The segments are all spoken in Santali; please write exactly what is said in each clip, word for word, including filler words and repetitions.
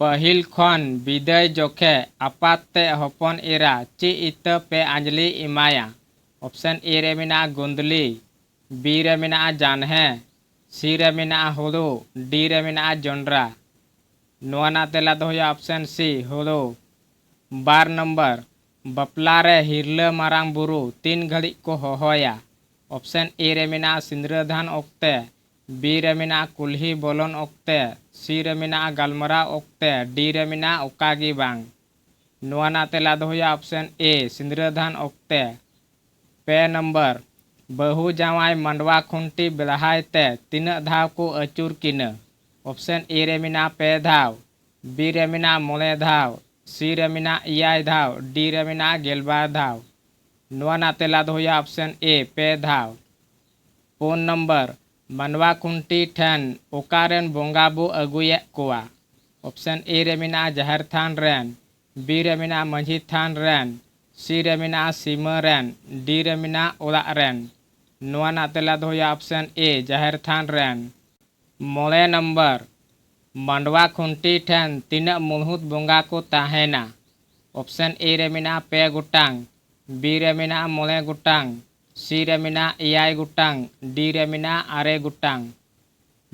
ᱯᱟᱹᱦᱤᱞ ᱠᱷᱚᱱ ᱵᱤᱫᱟᱹᱭ ᱡᱚᱠᱷᱮ ᱟᱯᱟᱛ ᱛᱮ ᱦᱚᱯᱚᱱ ᱮᱨᱟ ᱪᱮᱫ ᱤᱛᱟᱹ ᱯᱮ ᱟᱸᱡᱽᱞᱤ ᱮᱢᱟᱭᱟ? ᱚᱯᱥᱮᱱ ᱮ ᱨᱮ ᱢᱮᱱᱟᱜᱼᱟ ᱜᱩᱸᱫᱽᱞᱤ, ᱵᱤ ᱨᱮ ᱢᱮᱱᱟᱜᱼᱟ ᱡᱟᱱᱦᱮ, ᱥᱤ ᱨᱮ ᱢᱮᱱᱟᱜᱼᱟ ᱦᱩᱲᱩ, ᱰᱤ ᱨᱮ ᱢᱮᱱᱟᱜᱼᱟ ᱡᱚᱱᱰᱨᱟ᱾ ᱱᱚᱣᱟ ᱨᱮᱱᱟᱜ ᱛᱮᱞᱟ ᱫᱚ ᱦᱩᱭᱩᱜᱼᱟ ᱚᱯᱥᱮᱱ ᱥᱤ, ᱦᱩᱲᱩ᱾ ᱵᱟᱨ ᱱᱚᱢᱵᱚᱨ, ᱵᱟᱯᱞᱟ ᱨᱮ ᱦᱤᱨᱞᱟᱹ ᱢᱟᱨᱟᱝ ᱵᱩᱨᱩ ᱛᱤᱱ ᱜᱷᱟᱹᱲᱤᱡ ᱠᱚ ᱦᱚᱦᱚᱭᱟ? ᱚᱯᱥᱮᱱ ᱮ ᱨᱮ ᱢᱮᱱᱟᱜᱼᱟ ᱥᱤᱸᱫᱽᱨᱟᱹᱫᱟᱱ ᱚᱠᱛᱮ, ᱵᱤ ᱨᱮ ᱢᱮᱱᱟᱜᱼᱟ ᱠᱩᱞᱦᱤ ᱵᱚᱞᱚᱱ ᱚᱠᱛᱮ, ᱥᱤ ᱨᱮ ᱢᱮᱱᱟᱜᱼᱟ ᱜᱟᱞᱢᱟᱨᱟᱣ ᱚᱠᱛᱮ, ᱰᱤ ᱨᱮ ᱢᱮᱱᱟᱜᱼᱟ ᱚᱠᱟ ᱜᱮ ᱵᱟᱝ᱾ ᱱᱚᱣᱟ ᱨᱮᱱᱟᱜ ᱛᱮᱞᱟ ᱫᱚ ᱦᱩᱭᱩᱜᱼᱟ ᱚᱯᱥᱮᱱ ᱮ, ᱥᱤᱸᱫᱽᱨᱟᱹᱫᱟᱱ ᱚᱠᱛᱮ᱾ ᱯᱮ ᱱᱚᱢᱵᱚᱨ, ᱵᱟᱹᱦᱩ ᱡᱟᱶᱟᱭ ᱢᱟᱰᱣᱟ ᱠᱷᱩᱱᱴᱤ ᱵᱮᱲᱦᱟᱭ ᱛᱮ ᱛᱤᱱᱟᱹᱜ ᱫᱷᱟᱣ ᱠᱚ ᱟᱹᱪᱩᱨ ᱠᱤᱱᱟᱹ? ᱚᱯᱥᱮᱱ ᱮ ᱨᱮ ᱢᱮᱱᱟᱜᱼᱟ ᱯᱮ ᱫᱷᱟᱣ, ᱵᱤ ᱨᱮ ᱢᱮᱱᱟᱜᱼᱟ ᱢᱚᱬᱮ ᱫᱷᱟᱣ, ᱥᱤ ᱨᱮ ᱢᱮᱱᱟᱜᱼᱟ ᱮᱭᱟᱭ ᱫᱷᱟᱣ, ᱰᱤ ᱨᱮ ᱢᱮᱱᱟᱜᱼᱟ ᱜᱮᱞᱵᱟᱨ ᱫᱷᱟᱣ᱾ ᱱᱚᱣᱟ ᱨᱮᱱᱟᱜ ᱛᱮᱞᱟ ᱫᱚ ᱦᱩᱭᱩᱜᱼᱟ ᱚᱯᱥᱮᱱ ᱮ, ᱯᱮ ᱫᱷᱟᱣ᱾ ᱯᱩᱱ ᱱᱚᱢᱵᱚᱨ, ᱢᱟᱰᱣᱟ ᱠᱷᱩᱱᱴᱤ ᱴᱷᱮᱱ ᱚᱠᱟ ᱨᱮᱱ ᱵᱚᱸᱜᱟ ᱵᱚ ᱟᱹᱜᱩᱭᱮᱫ ᱠᱚᱣᱟ? ᱚᱯᱥᱮᱱ ᱮ ᱨᱮ ᱢᱮᱱᱟᱜᱼᱟ ᱡᱟᱦᱮᱨ ᱛᱷᱟᱱ ᱨᱮᱱ, ᱵᱤ ᱨᱮ ᱢᱮᱱᱟᱜᱼᱟ ᱢᱟᱹᱡᱷᱤ ᱛᱷᱟᱱ ᱨᱮᱱ, ᱥᱤ ᱨᱮ ᱢᱮᱱᱟᱜᱼᱟ ᱥᱤᱢᱟᱹ ᱨᱮᱱ, ᱰᱤ ᱨᱮ ᱢᱮᱱᱟᱜᱼᱟ ᱚᱲᱟᱜ ᱨᱮᱱ᱾ ᱱᱚᱣᱟ ᱨᱮᱱᱟᱜ ᱛᱮᱞᱟ ᱫᱚ ᱦᱩᱭᱩᱜᱼᱟ ᱚᱯᱥᱮᱱ ᱮ, ᱡᱟᱦᱮᱨ ᱛᱷᱟᱱ ᱨᱮᱱ᱾ ᱢᱚᱬᱮ ᱱᱚᱢᱵᱚᱨ, ᱢᱟᱰᱣᱟ ᱠᱷᱩᱱᱴᱤ ᱴᱷᱮᱱ ᱛᱤᱱᱟᱹᱜ ᱢᱩᱲᱦᱩᱫ ᱵᱚᱸᱜᱟ ᱠᱚ ᱛᱟᱦᱮᱱᱟ? ᱚᱯᱥᱮᱱ ᱮ ᱨᱮ ᱢᱮᱱᱟᱜᱼᱟ ᱯᱮ ᱜᱚᱴᱟᱝ, ᱵᱤ ᱨᱮ ᱢᱮᱱᱟᱜᱼᱟ ᱢᱚᱬᱮ ᱜᱚᱴᱟᱝ, ᱥᱤ ᱨᱮ ᱢᱮᱱᱟᱜᱼᱟ ᱮᱭᱟᱭ ᱜᱚᱴᱟᱝ, ᱰᱤ ᱨᱮ ᱢᱮᱱᱟᱜᱼᱟ ᱟᱨᱮ ᱜᱚᱴᱟᱝ᱾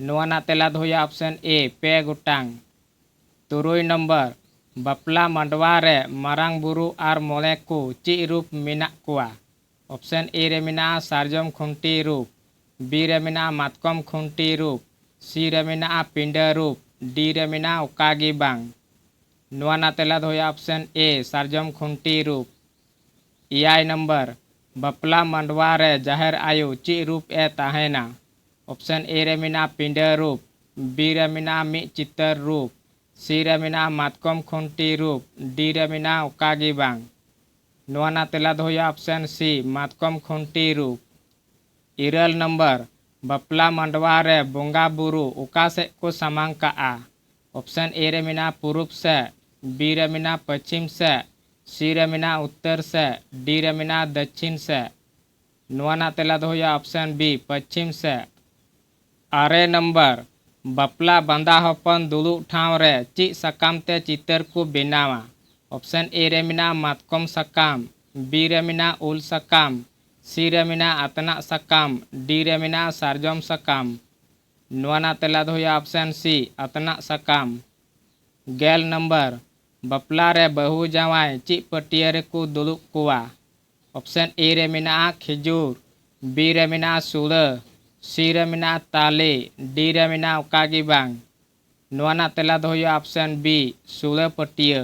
ᱱᱚᱣᱟ ᱨᱮᱱᱟᱜ ᱛᱮᱞᱟ ᱫᱚ ᱦᱩᱭᱩᱜᱼᱟ ᱚᱯᱥᱮᱱ ᱮ, ᱯᱮ ᱜᱚᱴᱟᱝ᱾ ᱛᱩᱨᱩᱭ ᱱᱚᱢᱵᱚᱨ, ᱵᱟᱯᱞᱟ ᱢᱟᱰᱣᱟ ᱨᱮ ᱢᱟᱨᱟᱝ ᱵᱩᱨᱩ ᱟᱨ ᱢᱚᱬᱮ ᱠᱚ ᱪᱮᱫ ᱨᱩᱯ ᱢᱮᱱᱟᱜ ᱠᱚᱣᱟ? ᱚᱯᱥᱮᱱ ᱮ ᱨᱮ ᱢᱮᱱᱟᱜᱼᱟ ᱥᱟᱨᱡᱚᱢ ᱠᱷᱩᱱᱴᱤ ᱨᱩᱯ, ᱵᱤ ᱨᱮ ᱢᱮᱱᱟᱜᱼᱟ ᱢᱟᱛᱠᱚᱢ ᱠᱷᱩᱱᱴᱤ ᱨᱩᱯ, ᱥᱤ ᱨᱮ ᱢᱮᱱᱟᱜᱼᱟ ᱯᱤᱸᱰᱟᱹ ᱨᱩᱯ, ᱰᱤ ᱨᱮ ᱢᱮᱱᱟᱜᱼᱟ ᱚᱠᱟ ᱜᱮ ᱵᱟᱝ᱾ ᱱᱚᱣᱟ ᱨᱮᱱᱟᱜ ᱛᱮᱞᱟ ᱫᱚ ᱦᱩᱭᱩᱜᱼᱟ ᱚᱯᱥᱮᱱ ᱮ, ᱥᱟᱨᱡᱚᱢ ᱠᱷᱩᱱᱴᱤ ᱨᱩᱯ᱾ ᱮᱭᱟᱭ ᱱᱚᱢᱵᱚᱨ, ᱵᱟᱯᱞᱟ ᱢᱟᱰᱣᱟ ᱨᱮ ᱡᱟᱦᱮᱨ ᱟᱭᱳ ᱪᱮᱫ ᱨᱩᱯ ᱮ ᱛᱟᱦᱮᱱᱟ? ᱚᱯᱥᱮᱱ ᱮ ᱨᱮ ᱢᱮᱱᱟᱜᱼᱟ ᱯᱤᱸᱰᱟᱹ ᱨᱩᱯ, ᱵᱤ ᱨᱮ ᱢᱮᱱᱟᱜᱼᱟ ᱢᱤᱫ ᱪᱤᱛᱟᱹᱨ ᱨᱩᱯ, ᱥᱤ ᱨᱮ ᱢᱮᱱᱟᱜᱼᱟ ᱢᱟᱛᱠᱚᱢ ᱠᱷᱩᱱᱴᱤ ᱨᱩᱯ, ᱰᱤ ᱨᱮ ᱢᱮᱱᱟᱜᱼᱟ ᱚᱠᱟ ᱜᱮ ᱵᱟᱝ᱾ ᱱᱚᱣᱟ ᱨᱮᱱᱟᱜ ᱛᱮᱞᱟ ᱫᱚ ᱦᱩᱭᱩᱜᱼᱟ ᱚᱯᱥᱮᱱ ᱥᱤ, ᱢᱟᱛᱠᱚᱢ ᱠᱷᱩᱱᱴᱤ ᱨᱩᱯ᱾ ᱤᱨᱟᱹᱞ ᱱᱚᱢᱵᱚᱨ, ᱵᱟᱯᱞᱟ ᱢᱟᱰᱣᱟ ᱨᱮ ᱵᱚᱸᱜᱟ ᱵᱩᱨᱩ ᱚᱠᱟ ᱥᱮᱫ ᱠᱚ ᱥᱟᱢᱟᱝ ᱠᱟᱜᱼᱟ? ᱚᱯᱥᱮᱱ ᱮ ᱨᱮ ᱢᱮᱱᱟᱜᱼᱟ ᱯᱩᱨᱩᱵ ᱥᱮᱫ, ᱵᱤ ᱨᱮ ᱢᱮᱱᱟᱜᱼᱟ ᱯᱚᱪᱷᱤᱢ ᱥᱮᱫ, ᱥᱤ ᱨᱮ ᱢᱮᱱᱟᱜᱼᱟ ᱩᱛᱛᱚᱨ ᱥᱮᱫ, ᱰᱤ ᱨᱮ ᱢᱮᱱᱟᱜᱼᱟ ᱫᱚᱠᱠᱷᱤᱱ ᱥᱮᱫ᱾ ᱱᱚᱣᱟ ᱨᱮᱱᱟᱜ ᱛᱮᱞᱟ ᱫᱚ ᱦᱩᱭᱩᱜᱼᱟ ᱚᱯᱥᱮᱱ ᱵᱤ, ᱯᱚᱪᱷᱤᱢ ᱥᱮᱫ᱾ ᱟᱨᱮ ᱱᱚᱢᱵᱚᱨ, ᱵᱟᱯᱞᱟ ᱵᱟᱸᱫᱟ ᱦᱚᱯᱚᱱ ᱫᱩᱲᱩᱵ ᱴᱷᱟᱶ ᱨᱮ ᱪᱮᱫ ᱥᱟᱠᱟᱢ ᱛᱮ ᱪᱤᱛᱟᱹᱨ ᱠᱚ ᱵᱮᱱᱟᱣᱟ? ᱚᱯᱥᱮᱱ ᱮ ᱨᱮ ᱢᱮᱱᱟᱜᱼᱟ ᱢᱟᱛᱠᱚᱢ ᱥᱟᱠᱟᱢ, ᱵᱤ ᱨᱮ ᱢᱮᱱᱟᱜᱼᱟ ᱩᱞ ᱥᱟᱠᱟᱢ, ᱥᱤ ᱨᱮ ᱢᱮᱱᱟᱜᱼᱟ ᱟᱛᱱᱟᱜ ᱥᱟᱠᱟᱢ, ᱰᱤ ᱨᱮ ᱢᱮᱱᱟᱜᱼᱟ ᱥᱟᱨᱡᱚᱢ ᱥᱟᱠᱟᱢ᱾ ᱱᱚᱣᱟ ᱨᱮᱱᱟᱜ ᱛᱮᱞᱟ ᱫᱚ ᱦᱩᱭᱩᱜᱼᱟ ᱚᱯᱥᱮᱱ ᱥᱤ, ᱟᱛᱱᱟᱜ ᱥᱟᱠᱟᱢ᱾ ᱜᱮᱞ ᱱᱚᱢᱵᱚᱨ, ᱵᱟᱯᱞᱟ ᱨᱮ ᱵᱟᱹᱦᱩ ᱡᱟᱶᱟᱭ ᱪᱮᱫ ᱯᱟᱹᱴᱭᱟᱹ ᱨᱮᱠᱚ ᱫᱩᱲᱩᱵ ᱠᱚᱣᱟ? ᱚᱯᱥᱮᱱ ᱮ ᱨᱮ ᱢᱮᱱᱟᱜᱼᱟ ᱠᱷᱤᱡᱩᱨ, ᱵᱤ ᱨᱮ ᱢᱮᱱᱟᱜᱼᱟ ᱥᱩᱲᱟᱹ, ᱥᱤ ᱨᱮ ᱢᱮᱱᱟᱜᱼᱟ ᱛᱟᱞᱮ, ᱰᱤ ᱨᱮ ᱢᱮᱱᱟᱜᱼᱟ ᱚᱠᱟ ᱜᱮ ᱵᱟᱝ᱾ ᱱᱚᱣᱟ ᱨᱮᱱᱟᱜ ᱛᱮᱞᱟ ᱫᱚ ᱦᱩᱭᱩᱜᱼᱟ ᱚᱯᱥᱮᱱ ᱵᱤ, ᱥᱩᱲᱟᱹ ᱯᱟᱹᱴᱭᱟᱹ᱾